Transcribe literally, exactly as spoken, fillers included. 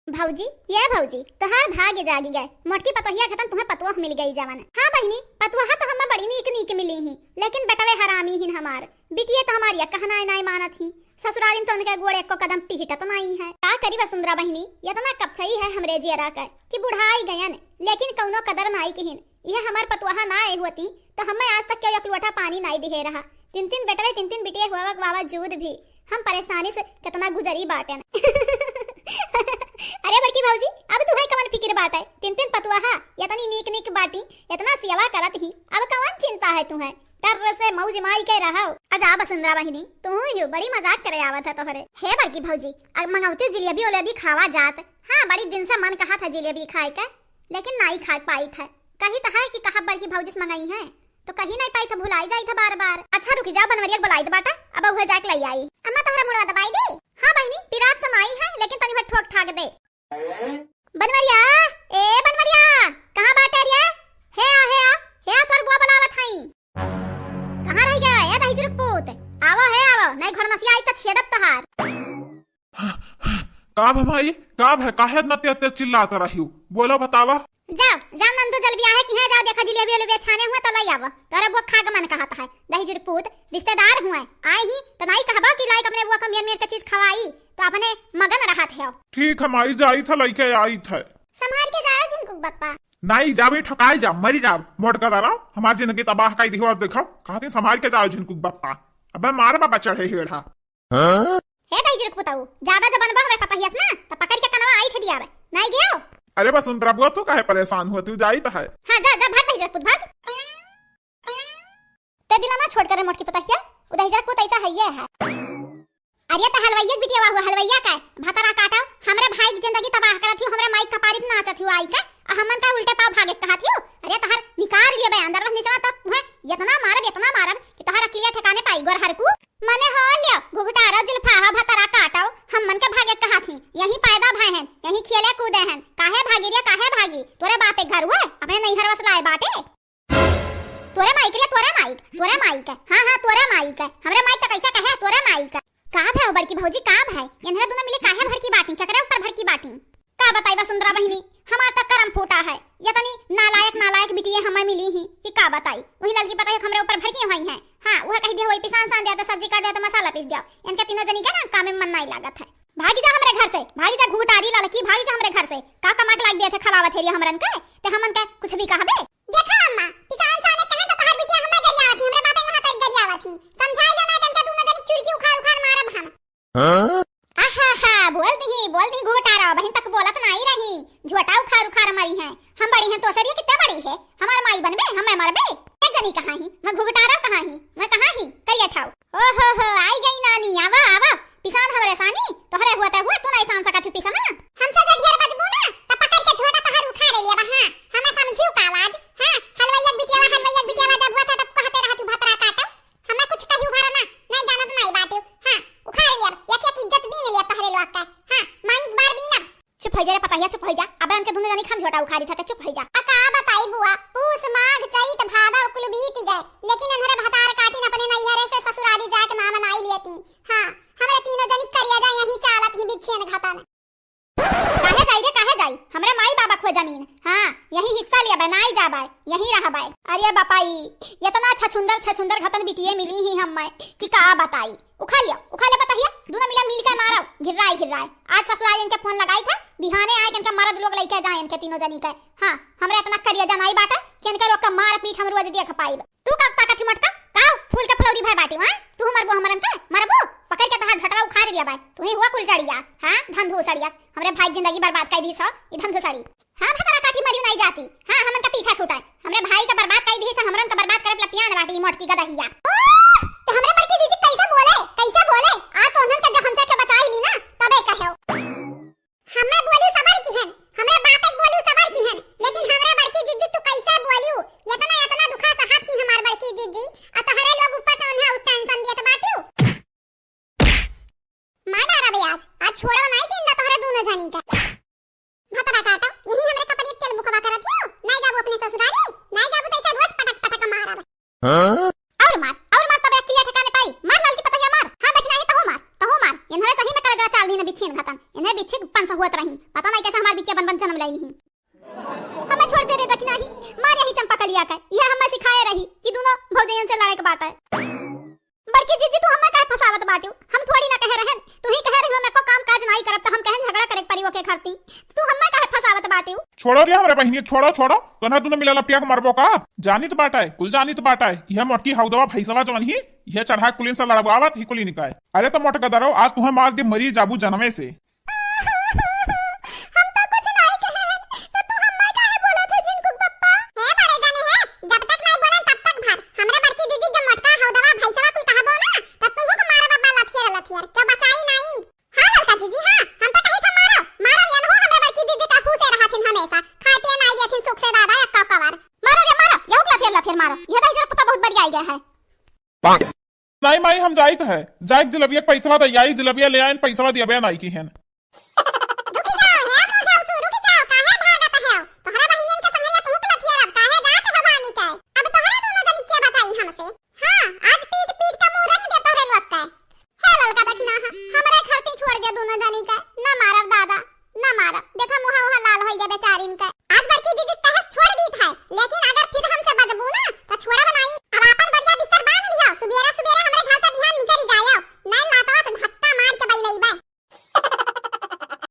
भौजी, ये भौजी, तोहार भाग्य जागि गए, मोटकी पतोहिया खतन तुहें पतोह मिलि गई जवन। हाँ बहिनी, पतोहा तो हम्मे बड़ी नीक नीक मिली ही, लेकिन बेटवे हरामी हिन हमार। बिटिये तो हमार यक्कह नाई नाई मानत ही, ससुरारिन तो उनके गोड़ एक्को कदम टिहिटत नाई है। का करी वसुंधरा बहिनी, यतना कपछई है हमरे जियरा के कि बुढ़ाई गयन, लेकिन कउनो कदर नाई किहिन। इहे हमार पतोहा नाई होती, तो हम्मे आज तक केहू एक लोटा पानी नाई दिहे रहा। तीन तीन बेटवे, तीन तीन बिटिये होवे के बावजूद भी हम परेशानी से केतना गुजरी बाटेन। अरे बड़की भौजी, अब तुहें कवन फिकिर बाटे? तीन तीन पतोहा, यतनी नीक नीक बाटी, यतना सेवा करत ही, अब कवन चिंता है तुहें? टर से मौज माई के रहो। आ जा वसुंधरा बहिनी, तू ही बड़ी मजाक करे आवत है तोहरे। हे बड़की भौजी, अब मंगौती जिलेबी उलेबी खावा जात। हाँ, बड़ी दिन से मन कहत है जिलेबी खाए के, लेकिन नाई खाए पाइत है। कही तो है कि कहा बड़की भौजी से मंगाई है, तो कही नाई पाइत है, भुलाई जाइत है बार बार। अच्छा रुकी जा, बनवरिया के बुलाइत बाटा, अब उहे जाके लई आई। अम्मा तोहरा मुड़वा दबाई दी? हाँ बहिनी, पिरात तो नाई है, लेकिन तनी भर ठोक ठाक दे। बनवरिया, ए बनवरिया, कहाँ बाटे रे? हे आ, हे आ, हे आ, तोर बुआ बुलावत हई। कहाँ रहि गया ए दहिजरू के पूत? आवो, हे आवो, नहीं घोड़नसिया आई तो छेदब तोहार। का भा माई, का भा, काहे इतना तेज तेज चिल्लात रही हो? बोलो बतावा। जाओ, जाओ नंदू जल बियाहे किहाँ जाओ, देखा जिलेबी उलेबी छाने हुए तो लई आवो। तोरा बुआ खा के मन कहत है, दहिजरू के पूत, रिश्तेदार हुए, आए ही तो नाई कहबा कि लाइक अपने बुआ का मेर मेर के चीज खवाई, तो अपने मगन रहत है। ठीक है माई, जाई था लइके आई था। संभाल के जाओ झिनकुक बप्पा। नाई जाबे ठकाई जा, मरी जाब, मोट कर रहा, हमार जिंदगी तबाह कई दिहो और देखो, कहते संभाल के जाओ झिनकुक बप्पा। अबे मार बाबा चढ़े हेड़ा। हाँ? हे दहिजरू के पुताऊ, ज्यादा जब बनबा हमें पता हियस ना, तो पकड़ के कनवा आइठ दिया बे, नाई गयो। अरे वसुंधरा बुआ, तू काहे परेशान हुआ, तू जाई तो है। हाँ जा, जा भाग दहिजरू के पुत भाग। ते दिला ना छोड़ करे मोटकी पतोहिया, उ दहिजरा पूत ऐसा है ये है। अरे त हलवैया के बिटिया हुआ, हलवैया का भतरा काटा, हमरे भाई की जिंदगी तबाह करत हियो, हमरे माई कपारी पे नाचत हियो आई के, आ हमन का उल्टे पाव भागे कहत हियो। अरे तहर निकाल लिए बे अंदर, बस नीचे तो वह इतना मारब, इतना मारब कि तहर अकिलिया ठिकाने पाई गोरहर कू। मने हो लियो, घुघटारा जुल्फा हा भतरा काटा, हमन के भागे कहत ही, यही पैदा भए हैं, यही खेले कूदे हैं, काहे भागी रे, काहे भागी? तोरे बापे घर हुए, अपने नैहर वस लाए बाटे। तोरे माई के रे, तोरे माई के, तोरे माई के, हाँ, हाँ, तोरे माई के। हमरे माई के कैसे कहे, तोरे माई के। का भय हो बड़की भौजी, का भय? एनहरा दुनो मिले काहे भड़की बाटी? केकरे ऊपर भड़की बाटी? का बताई वसुंधरा बहिनी, हमार त करम फूटा है। यतनी नालायक, नालायक बिटिये हमें मिली ही कि का बताई। वही ललकी पतोहिया हमरे ऊपर भड़की हुई हैं। हाँ, वह कह दिया, वही पिसान सान दिया तो सब्जी काट दिया तो मसाला पीस दिया। इनके तीनों जनी के ना काम में मन नहीं लागत है। भागी जा हमरे घर से, भागी जा घुघटारी ललकी, भागी जा हमरे घर से। का कमा के लाग दिए थे खवावत हेरी हमरन के, ते हमन के कुछ भी कहबे? देखा अम्मा, पिसान साने कहें तो तोहार बिटिया हमें गरियावत ही, हमरे बापे वहाँ तक गरियावत ही। समझाई लो ना, तनके दोनों जनी चुरकी उखाड़ उखाड़ मारब हम। हाँ? आहा हा, बोल दी, बोल दी घुघटारा, बहिन तक बोलत नाई रही। झोटा उखाड़ उखाड़ मरी है। हम बड़ी हैं तो सरिया कितने बड़ी है? हमार माई बनबे, हमें मरबे। एक जनी कहाँ ही? मैं घुघटारा कहाँ ही? मैं कहाँ ही? करिया ठाव। ओ हो हो, आई गई नानी, आवा, आवा। पिसान हमरे सानी, तोहरे हुआ ते हुआ, तू नहीं सान सकत हूँ पिसना। हमसे जे ढेर बजबू ना, त पकड़ के झोटा तोहर उखाड़ लेबा, हाँ। हमें समझियो का आवाज? हाँ, हलवैया के बिटियावा, हलवैया के बिटियावा जब हुआ था, तब कहते रहत हूँ भतरा काटो। हमें कुछ कही उभारा ना, नहीं जानत नहीं बाटियो। हाँ, उखाड़ लेब, एक एक इज्जत बीन लेब तोहरे लोग का। हाँ, मांग बार बीनब। चुप होइ जा रे पतोहिया, चुप होइ जा। अबे इनके दुनो जनी खाम झोटा उखाड़ी था, ते चुप होइ जा। आ का बताई बुआ, पूस, माघ, चैत, भादव कुल बीत गए, लेकिन इन्हरे भतार काटिन अपने नैहरे से ससुरारी जाए के नाम नाई लेती। हाँ, हमरे तीनों जनी करिया जा यहीं चालत ही बिच्छियन घतन। काहे जाई रे, काहे जाई? हमरे माई बाबा खो जमीन। हाँ, यही हिस्सा लिया बे, नाई जाबे, यही रहबे। अरे बापाई, इतना छछुंदर, छछुंदर घतन बिटिये मिली ही हम्मे कि का बताई। उखा लिया, उखा लिया पतोहिया, दुनो मिला मिल के मारो, घिर्राए, घिर्राए। आज ससुराल इनके फोन लगाई था, बिहाने आए के इनके मरद लोग लेके जाए इनके तीनों जनी के। हाँ, हमरे इतना करिया जनाई बाटे कि इनके लोग का मार पीट हम रोज देख पाइब। तू का ताकत ही मटका, का फूल के फुलौरी भय बाटी, हाँ? तू मरबो हमरन के, मरबो? पकड़ के तोहार झटवा उखाड़ लिया बाय। तू ही हुआ कुल जड़िया, हाँ? धन धूसड़िया, हमरे भाई की जिंदगी बर्बाद कर दी सो, ई धन धूसड़ी। हाँ, भतरा काटी मरियो नहीं जाती। हाँ, हमन का पीछा छूटा है। हमरे भाई का बर्बाद कर दी से, हमरन का बर्बाद करे लपियान बाटी मोटकी गदहिया। ओह, ते हमरे बड़की जीजी कैसे बोले, कैसे बोले? आज तो उन्हन के जब हमसे के बचाई ली ना, तबे कहो। हम्मे बोलू सबर किहन, हमरे बाप के बोलू सबर किहन, लेकिन हमरे बड़की जीजी तू कैसे बोलू? इतना, इतना दुखा सहत ही हमार बड़की जीजी, आ तोहरे लोग ऊपर से उन्हें उ tension दियत बाटियो। मार डारा बे आज, आज छोड़ो नहीं जिंदा तोहरे दोनों जनी का। भतरा काटो, यही हमरे कपड़े तेल बुकवा करत हियो। नहीं जाबू अपने ससुरारी, नहीं जाबू तो ऐसे रोज पटक पटक मारब। हाँ? और मार, और मार, तबे अकिलिया ठिकाने पाई। मार लाल की पतहिया मार। हाँ, देखना है तहु मार, तहु मार। इन्हरे सही में करजवा चाल दी न बिच्छिन घतन। इन्हें बिच्छी पंस हुअत रही। पता नहीं कैसे हमार बिटिया बन बन जन्म लाई नहीं। हमें छोड़ दे रे दखिनाही, मार यही चंपा कलिया का। यह हमें सिखाए रही कि दोनों भौजयन से लड़े के बाटे। बड़की जीजी, तू हमें काहे फसावत बाटिउ? हम थोड़ी ना कहे रहन, तू ही कहे रही हमें को काम काज नाई करब, तो हम कहन झगड़ा करे के परी ओके खातिर। तू हमें काहे फसावत बाटिउ? छोड़ो रे हमरे बहिनी, छोड़ो, छोड़ो। तोन्हा दोनों मिला लपिया के मरबो का? जानित बाटाए, कुल जानित बाटाए। यह मोटकी हौदवा भैंसवा जवन ही, यह चढ़ा कुलिन से लड़वावत ही कुलिन का। अरे तो मोट गदरो, आज तुहे मार के मरी जाबू जनमे से। हम तो कुछ नाई कहे हन, तो तू हम्मा काहे बोलत हो झिनकुक बप्पा? हे बड़े जाने हे, जब तक नाई बोलन तब तक भार। हमरे बड़की दीदी जब मोटका हौदवा भैंसवा कुल कहबो ना, तब तुहू को मारब बप्पा लथियर लथियर, क्यों बचाई नाई? हाँ ललका जीजी, हाँ, हम तो कही था मारो, मारो ये नहु हमरे बड़की दीदी का हूँ से रहा थिन हमेशा, खाए पिए नाई देथिन सुख से दादा एक कवर। मारो रे मारो, यहू के लथियर लथियर मारो, यह दही जरा पुता बहुत बढ़िया आई गया है। नाई माई, हम जाइत है, जाए के जिलबिया के पैसवा दे आई, जिलबिया ले आइन, पैसवा दिया बे नाई की हेन।